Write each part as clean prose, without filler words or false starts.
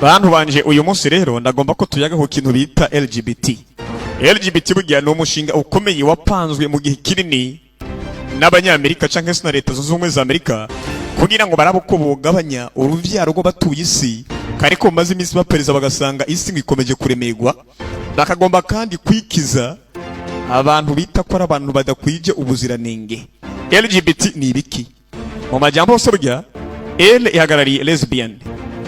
Bantu banje, uyu munsi rero ndagomba ko tuyaga ku kintu bita LGBT. LGBT burya ni umushinga ukomeye wapanzwe mu gihe kinini n'Abanyamerika cyangwa se na Leta Zunze Ubumwe za Amerika, kugira ngo barabe uko bugabanya uruvyaro rw'abatuye isi. Kariko bamaze iminsi bapereza, bagasanga isi ngo ikomeje kuremerwa, bakagomba kandi kwikiza abantu bita ko ari abantu badakwije ubuziranenge. LGBT ni ibiki mu majambo hose? Burya L ihagarariye lesbian.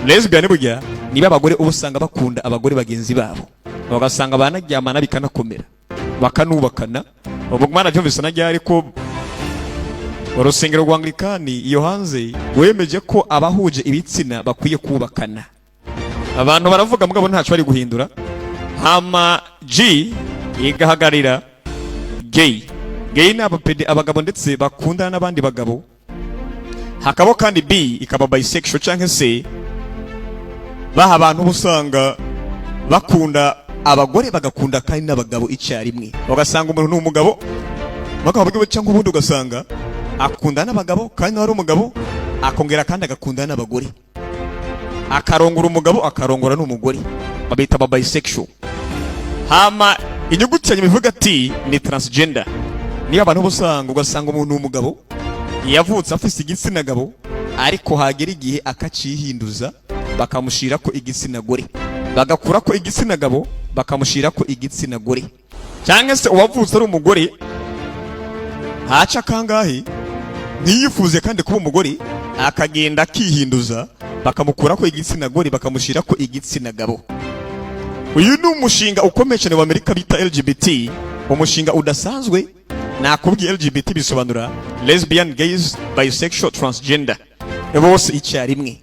Lesbian burya niba abagore uba usanga bakunda abagore bagenzi babo, bagasanga banaryamana bikanakomera, bakanubakana. Ubwo mwana byumvise na ryari ko urusengero rwa Anglikani iyo hanze rwemeje ko abahuje ibitsina bakwiye kubakana? Abantu baravuga, mugabo ntacyo bari guhindura. Hama G igahagararira gay. Gay ni abapede, abagabo ndetse bakundana n'abandi bagabo. Hakaba kandi B ikaba bisexual, cyangwa se baha abantu uba usanga bakunda abagore bagakunda kandi n'abagabo icyarimwe. Ugasanga umuntu ni umugabo bagabo bwe cyangwa ubundi, ugasanga akunda n'abagabo kandi nawe ari umugabo, akongera kandi agakunda n'abagore, akarongora umugabo, akarongora n'umugore, babita aba bisexual. Hama inyuguti ya nyuma ivuga T ni transgender. Niyo abantu uba usanga, ugasanga umuntu ni umugabo, yavutse afise igitsina gabo, ariko hagera igihe akacihinduza, bakamushira ko igitsina gore, bagakura ko igitsina gabo, bakamushira ko igitsina gore. Cyangwa se uwavutse ari umugore, haca kangahe ntiyifuze kandi kuba umugore, akagenda akihinduza, bakamukura ko igitsina gore, bakamushira ko igitsina gabo. Uyu ni umushinga ukomeye cyane wa Amerika bita LGBT, umushinga udasanzwe. Nakubwiye, LGBT bisobanura lesbian, gays, bisexual, transgender, bose icyarimwe,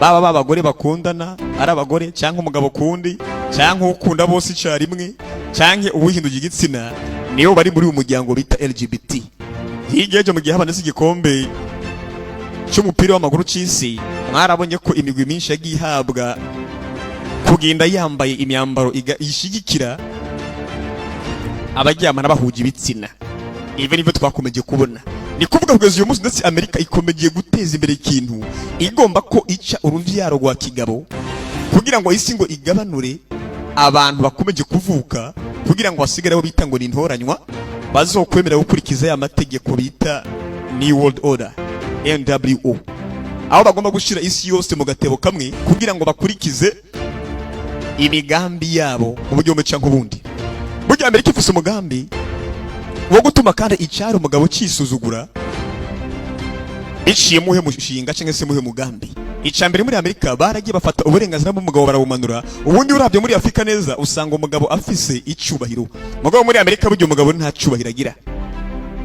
baba b'abagore bakundana ari abagore, cyangwa umugabo kundi, cyangwa ukunda bose icyarimwe, cyangwa uwihinduje igitsina, niyo bari muri uyu muryango bita LGBT. Hirya y'ejo, mu gihe habonetse igikombe cy'umupira w'amaguru cy'isi, mwarabonye ko imigwi myinshi yagiye ihabwa kugenda yambaye imyambaro ishyigikira abaryamana bahuje ibitsina. Ibi nibyo twakomeje kubona. Ni kuvuga kugeza uyu munsi ndetse Amerika ikomeje guteza imbere ikintu igomba ko ica uruvyaro rwa kigabo, kugira ngo isi ngo igabanure abantu bakomeje kuvuka, kugira ngo hasigare abo bita ngo ni intoranywa bazokwemera gukurikiza ya mategeko bita New World Order, NWO, aho bagomba gushyira isi yose mu gatebo kamwe kugira ngo bakurikize imigambi yabo mu buryo bumwe cyangwa ubundi. Burya Amerika ifise umugambi wo gutuma kandi icyari umugabo cyisuzugura biciye muhe mushinga cyangwa se muhe mugambi. Icya mbere, muri Amerika baragiye bafata uburenganzira bw'umugabo barabumanura. Ubundi urabye muri Afurika neza, usanga umugabo afise icyubahiro. Mugabo muri Amerika burya umugabo nta cyubahiro agira.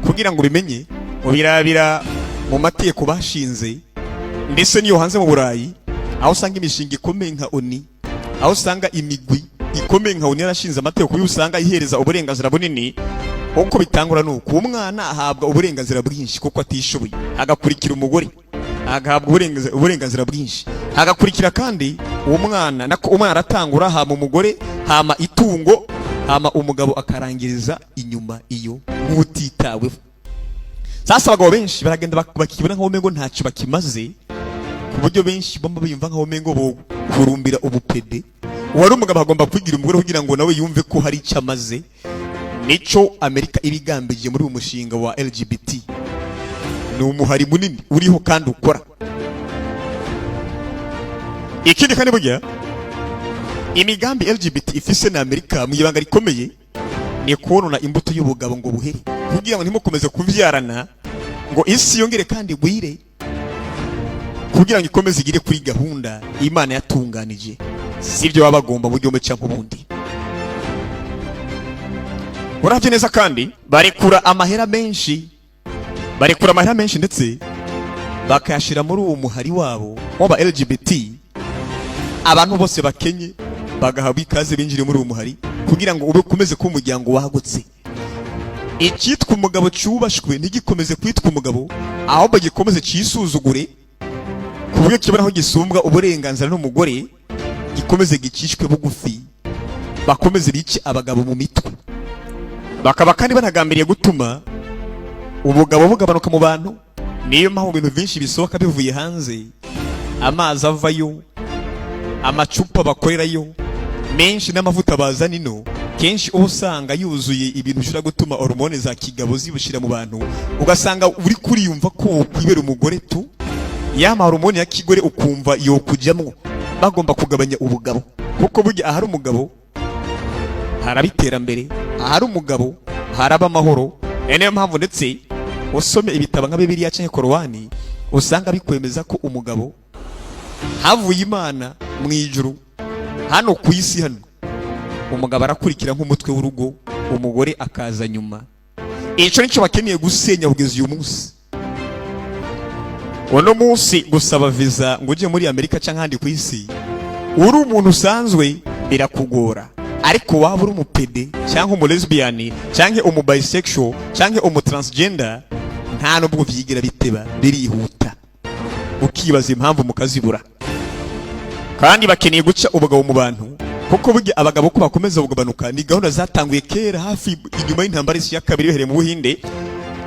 Kugira ngo ubimenye, ubirabira mu mategeko bashinze, ndetse n'iyo hanze mu Burayi, aho usanga imishinga ikomeye nka ONU, aho usanga imigwi ikomeye nka ONU yarashinze amategeko y'uko usanga ihereza uburenganzira bunini. Uko bitangura ni uku: umwana ahabwa uburenganzira bwinshi kuko atishoboye, hagakurikira umugore agahabwa uburenganzira bwinshi, hagakurikira kandi uwo mwana, nako umwana aratangura, hama umugore, hama itungo, hama umugabo akarangiriza inyuma iyo nk'utitaweho. Sasa abagabo benshi baragenda bakibona nk'aho umengo ntacyo bakimaze, ku buryo benshi bamba biyumva nk'aho umengo bohurumbira ubupede. Uwari umugabo agomba kwigira umugore kugira ngo nawe yumve ko hari icyo amaze. Nico Amerika ibigambiriye muri uyu mushinga wa LGBT. Ni umuhari munini uriho kandi ukora. Ikindi kandi, burya imigambi LGBT ifise na Amerika mu ibanga rikomeye ni konona imbuto y'ubugabo ngo buhere, kugira ngo ntimukomeze kuvyarana, ngo isi yongere kandi igwire, kugira ngo ikomeze igire kuri gahunda Imana yatunganije. Sibyo baba bagomba buryo bumwe cyangwa ubundi. Uravye neza kandi barekura amahera menshi, barekura amahera menshi ndetse bakayashira muri uwo muhari wabo w'aba LGBT. Abantu bose bakenye bagahabwa ikaze binjire muri uwo muhari, kugira ngo ube ukomeze kuba umuryango wagutse. Icyitwa umugabo cyubashwe ntigikomeze kwitwa umugabo, ahubwo gikomeze cyisuzugure ku buryo kibona aho gisumbwa uburenganzira n'umugore, gikomeze gicishwe bugufi, bakomeze bice abagabo mu mitwe. Bakaba kandi banagambiriye gutuma ubugabo bugabanuka mu bantu. Niyo mpamvu ibintu byinshi bisohoka bivuye hanze, amazi avayo. Amacupa bakorerayo menshi n'amavuta bazana ino, kenshi uba usanga yuzuye ibintu bishobora gutuma hormone za kigabo zibushyira mu bantu, ugasanga uri kuriyumva ko wokwibera umugore tu, ya ma hormone ya kigore ukumva yokujyamwo. Bagomba kugabanya ubugabo, kuko burya ahari umugabo haraba iterambere, ahari umugabo haraba amahoro. Ni niyo mpamvu ndetse usome ibitabo nka Bibiliya cyangwa Korowani, usanga bikwemeza ko umugabo havuye Imana mu ijuru hano ku isi. Hano umugabo arakurikira nk'umutwe w'urugo, umugore akaza nyuma. Icyo nicyo bakeneye gusenya kugeza uyu munsi. Uno munsi gusaba viza ngo ujye muri Amerika cyangwa ahandi ku isi uri umuntu usanzwe birakugora, ariko waba uri umupede cyangwa umulesbian cyangwa umubisexual cyangwa umutransgender, nta nubwo byigira biteba, birihuta. Ukibaza impamvu mukazibura. Kandi bakeneye guca ubugabo mu bantu, kuko burya abagabo ko bakomeza kugabanuka ni gahunda zatanguye kera, hafi inyuma y'intambara y'isi ya kabiri, bihereye mu Buhinde,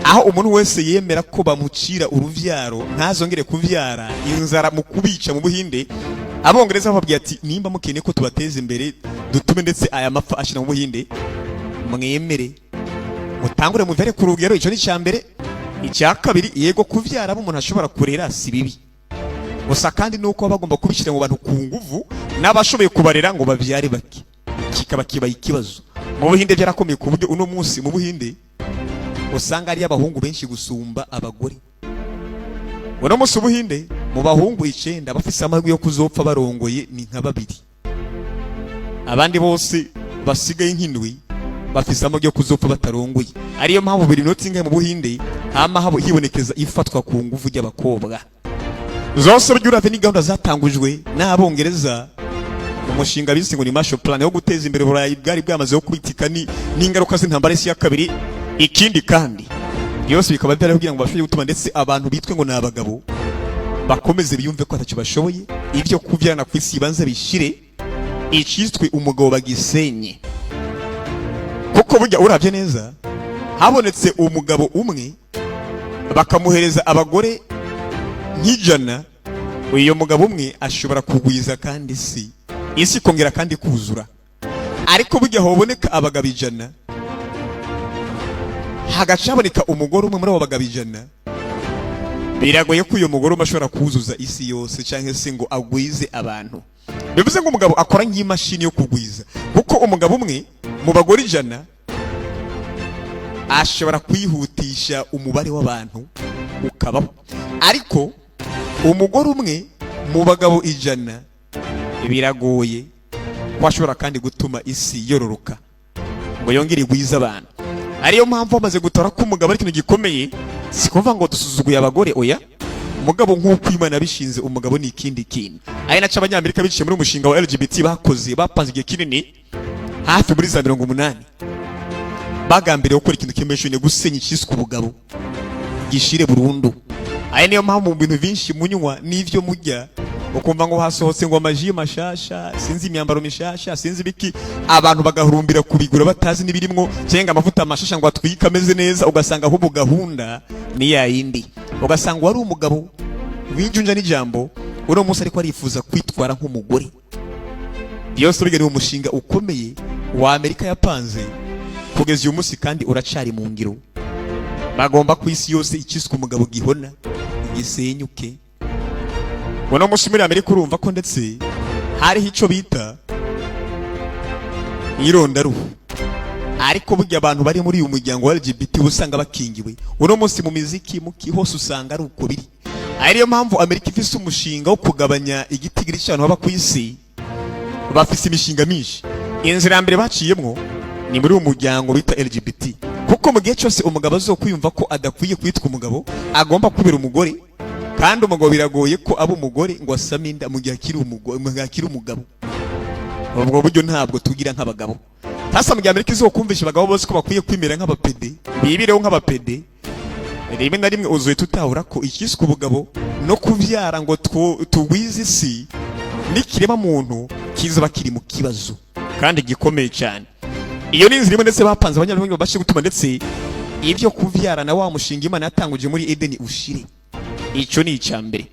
aho umuntu wese yemera ko bamucira uruvyaro ntazongere kuvyara, inzara mu kubica mu Buhinde. Abongereza bababwiye ati: "Nimba mukeneye ko tubateza imbere, dutume ndetse aya mapfa ashira mu Buhinde, mwemere mutangure muvere ku rugero." Icyo ni icya mbere. Icya kabiri, yego, kuvyara abo umuntu ashobora kurera si bibi gusa, kandi nuko baba bagomba kubishyira mu bantu ku nguvu, n'abashoboye kubarera ngo bavyare bake, kikaba kibaye ikibazo. Mu Buhinde byarakomeye, ku buryo uno munsi mu Buhinde usanga ari abahungu benshi gusumba abagore. Uno munsi Ubuhinde, mu bahungu 9 bafise amahirwe yo kuzopfa barongoye ni nka babiri, abandi bose basigaye nk'indwi bafise amahirwe yo kuzopfa batarongoye. Ariyo mpamvu buri minota ingahe mu Buhinde hama habo hibonekeza ifatwa ku nguvu ry'abakobwa. Zose burya uravye ni gahunda zatangujwe n'Abongereza mu mushinga bise ngo ni Marshall Plan wo guteza imbere Uburayi bwari bwamaze kubitika ni n'ingaruka z'intambara y'isi ya kabiri. Ikindi kandi, byose bikaba byari kugira ngo bashobore gutuma ndetse abantu bitwe ngo ni abagabo bakomeze biyumve ko atacyo bashoboye, ibyo kubyarana ku isi banze bishire, icyitwe umugabo bagisenye. Kuko burya urabye neza, habonetse umugabo umwe bakamuhereza abagore nk'ijana, uyu mugabo umwe ashobora kugwiza kandi isi ikongera kandi kuzura. Ariko burya hoboneka abagabo 100, hagaca haboneka umugore umwe muri abo bagabo 100, biragoye ko uyu mugore umwe ashobora kuzuza isi yose cyangwa se ngo agwize abantu. Bivuze ngo umugabo akora nk'imashini yo kugwiza, kuko umugabo umwe mu bagore 100 ashobora kwihutisha umubare w'abantu ukabaho, ariko umugore umwe mu bagabo 100 biragoye ko ashobora kandi gutuma isi yororoka ngo yongere igwize abantu. Ariyo mpamvu bamaze gutora ko umugabo ari ikintu gikomeye. Si kuvuga ngo dusuzuguye abagore, oya. Umugabo nk'uko Imana yabishinze, umugabo ni ikindi kintu. Ari nacyo Abanyamerika biciye muri umushinga wa LGBT bakoze, bapanze igihe kinini, hafi muri za 80, bagambiriye gukora ikintu kimwe, gusenya icyiswe ubugabo gishire burundu. Aya niyo mpamvu mu bintu byinshi munywa n'ivyo murya, ukumva ngo hasohotse ngo amaji mashasha, sinzi imyambaro mishasha, sinzi ibiki, abantu bagahurumbira kubigura batazi n'ibirimwo, cyangwa amavuta mashasha ngo atwike ameze neza, ugasanga ahubwo gahunda ni ya yindi. Ugasanga wari umugabo winjunja n'ijambo, uno munsi ariko arifuza kwitwara nk'umugore. Byose bigenewe umushinga ukomeye wa Amerika yapanze kugeza uyu munsi, kandi uracari mu ngiro. Bagomba ku isi yose ikiswe umugabo gihona, gisenyuke. Uno munsi muri Amerika urumva ko ndetse hariho ico bita irondaruhu, ariko burya abantu bari muri uyu muryango wa LGBT usanga bakingiwe. Uno munsi mu miziki muki hose usanga ari uko biri. Ariyo mpamvu Amerika ifise umushinga wo kugabanya igitigiri cy'abantu baba ku isi. Bafise imishinga myinshi. Inzira ya mbere baciyemwo ni muri uwo muryango bita LGBT, kuko mu gihe cyose umugabo azokwiyumva ko adakwiye kwitwa umugabo, agomba kubera umugore, kandi umugabo biragoye ko aba umugore ngo asame inda mu gihe akiri umugore, mu gihe akiri umugabo. Ubwo buryo ntabwo tugira nk'abagabo. Sasa mu gihe Amerika izokumvisha abagabo bose ko bakwiye kwimera nk'abapede, bibireho nk'abapede, rimwe na rimwe uzuye tutahura ko ikiswe ubugabo no kuvyara ngo tugwize isi n'ikirema muntu kizoba kiri mu kibazo kandi gikomeye cyane. Iyo ni inzira imwe ndetse bapanze abanyamerika babashe gutuma ndetse ibyo kuvyara na wa mushinga Imana yatanguje muri Edeni ushire. Icyo ni icya mbere.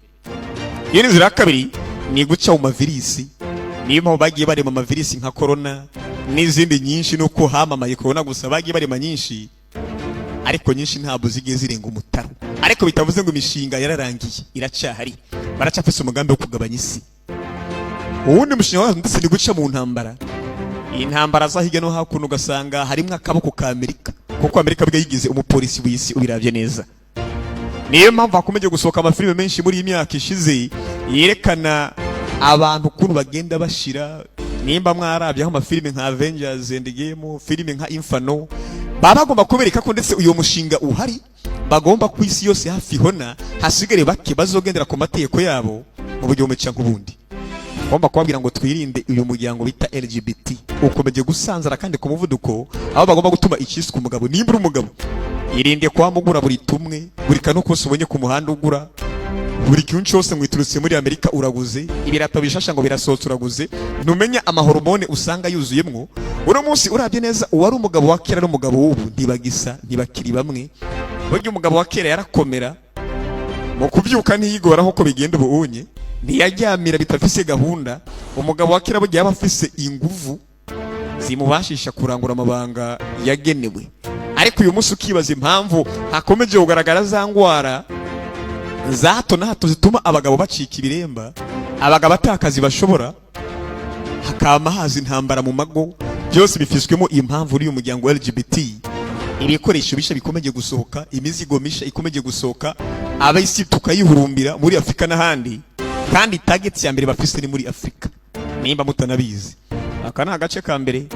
Iyo ni inzira ya kabiri, ni guca mu mavirisi. Niyo mpamvu bagiye barema amavirisi nka corona n'izindi nyinshi. Nuko hamamaye corona gusa, bagiye barema nyinshi, ariko nyinshi ntabwo zigiye zirenga umutaro. Ariko bitavuze ngo imishinga yararangiye, iracyahari, baracyafise umugambi wo kugabanya isi. Uwundi mushinga wazo ndetse ni guca mu ntambara, intambara za hirya no hakuno, ugasanga harimo akaboko ka Amerika, kuko Amerika bwe yigize umupolisi w'isi ubiravye neza. Niyo mpamvu hakomeje gusohoka amafilime menshi muri iyi myaka ishize yerekana abantu ukuntu bagenda bashira. Nimba mwarabye aho amafilime nka Avengers Endgame, filime nka Inferno, baba bagomba kubereka ko ndetse uyu mushinga uhari, bagomba ku isi yose hafi hona hasigare bake bazogendera ku mategeko yabo mu buryo bumwe cyangwa ubundi. Ngomba kubabwira ngo twirinde uyu muryango bita LGBT, ukomeje gusanzara kandi ku muvuduko, aho bagomba gutuma ikiswe umugabo. Nimba uri umugabo, irinde kwamugura buri tumwe, buri kantu kose ubonye ku muhanda ugura, buri kintu cyose mwiturutse muri Amerika uraguze, ibirato bishasha ngo birasohotse uraguze, ntumenya amahormone usanga yuzuyemwo. Uno munsi urabye neza, uwari umugabo wa kera n'umugabo w'ubu ntibagisa, ntibakiri bamwe. Burya umugabo wa kera yarakomera mu kubyuka, ntiyigora nk'uko bigenda ubu unye, ntiyajyamira bitafise gahunda. Umugabo wa kera burya yaba afise inguvu zimubashisha kurangura amabanga yagenewe. Ariko uyu munsi ukibaza impamvu hakomeje kugaragara za ngwara za hato na hato zituma abagabo bacika ibiremba, abagabo atakazi bashobora, hakama haza intambara mu mago. Byose bifiswemo impamvu uri umuryango wa LGBT. Ibikoresho bisha bikomeje gusohoka, imizigo misha ikomeje gusohoka, ab'isi tukayihurumbira muri Afurika n'ahandi, kandi target ya mbere bafise ni muri Afurika, nimba mutanabizi. Aka ni agace ka mbere.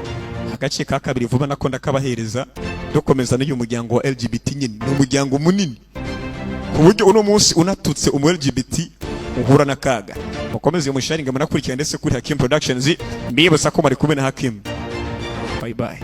Agace ka kabiri vuba nako ndakabahereza, dukomeza n'uyu muryango wa LGBT nyine. Ni umuryango munini ku buryo uno munsi unatutse umu LGBT uhura n'akaga. Mukomeze musharinga, munakurikira ndetse kuri Hakim Productions. Mbibutsa ko muri kumwe na Hakim. Bye bye.